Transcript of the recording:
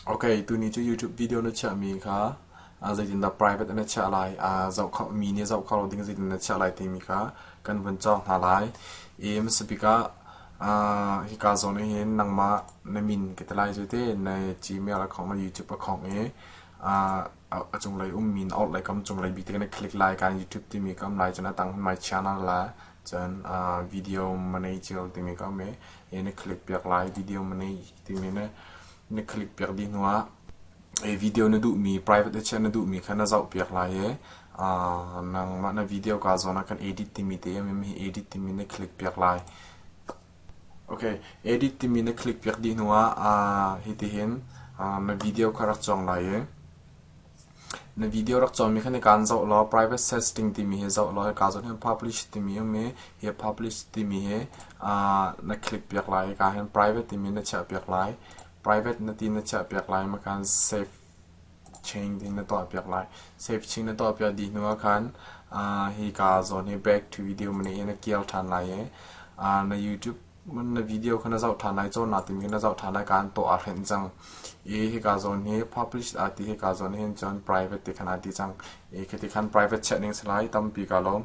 Okay, tuni cu YouTube video na chiahmi kha zeitindah private na chiah lai, zoh kho, mi nih zoh kho lo ding zeitin na chiah lai timi kha kan vun cawk hna lai. I hmasa bik ah hika zawn ah hin nangmah na min ka ti lai cu te, na Gmail account, na YouTube account i a cunglei ummi na orhlei kam cunglei bik te na click lai kan YouTube timi ka um lai cun a tang my channel la cun video manager timi ka um i na click piak lai. Video manager timi na na click piak dih hnu ah video na duhmi private a chiah na duhmi kha na zoh piak lai i nangmah na video ka zawn ah khan edit timi te um i edit timi na click piak lai. Okay, edit timi na click piak dih hnu ah hitihin na video kha rak cawng lai i na video rak cawnmi kha kaan zoh law private setting timi hi zoh law hika zawn hin publish timi um i hi publish timi hi na click piak lai. Hika hin private timi na chiah piak lai. Private na ti na chiah piak lai ma khan save change ding na tuah piak lai. Save change na tuah piak dih hnu ah khan hika zawn hi back to video mani hi na kir ṭhan lai i na YouTube na video kha na zoh ṭhan lai, cawnnak timi kha na zoh ṭhan lai, kaan tuah aa hrenh cang. I hika zawn hi publish aa ti, hika zawn hin cun private ti khan aa ti cang. I khiti khan private chiah ning si lai, tampi kaa lawm.